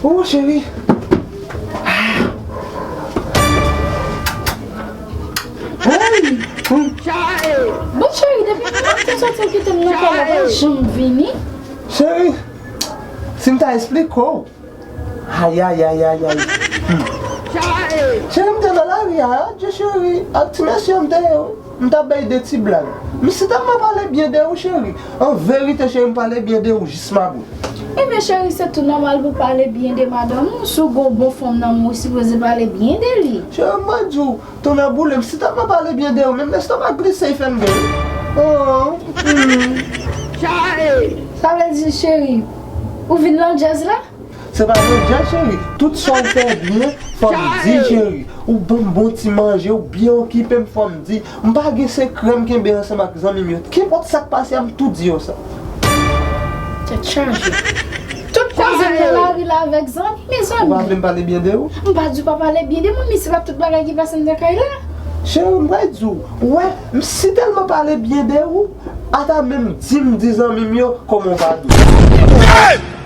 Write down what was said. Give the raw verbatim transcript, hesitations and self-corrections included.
Oh, cheri. Hey! Hmm. Bon, cheri, depi lè w te soti w kite m nan kay la, w pa janm vini. Cheri, si m ta esplike w. Ayayayayay. Cheri, m te nan lari a, adje cheri, ak ti mesye m te ye wi. M t ap bay de ti blag. Misye tèlman pale byen de ou, cheri. An verite, cheri, m pale byen de ou jis mabout. Ebyen, cheri, se tou nòmal pou pale byen de madanm ou. Si w gen yon bon fanm nan men w, ou sipoze pale byen de li. Cheri, m pral di w, tonnè boule, misye tèlman pale byen de ou, menm lestomak glise, li fè m gen. Oh, hmm. Sa vle di, cheri, ou vin nan djaz la? Se pa nan djaz, cheri. Tout sa w fè byen, fò m di, cheri. Ou ban m bon ti manje, ou byen okipe m, fò m di. M pa gen sekrè m kenbe ansanm ak zanmi m yo. Kenpòt sa k pase a, m tou di yo sa. Tèt chaje. Tout koze m nan lari la avèk zanmi, Ou pa mezanmi. Vle m pale byen de ou? M pa di w pa pale byen de mwen, men se pa tout bagay ki pase m nan kay la. Cheri, m pral di w. Ou wè, m si tèlman pale byen de ou, ata menm di m di zanmi m yo kòman w pa dou.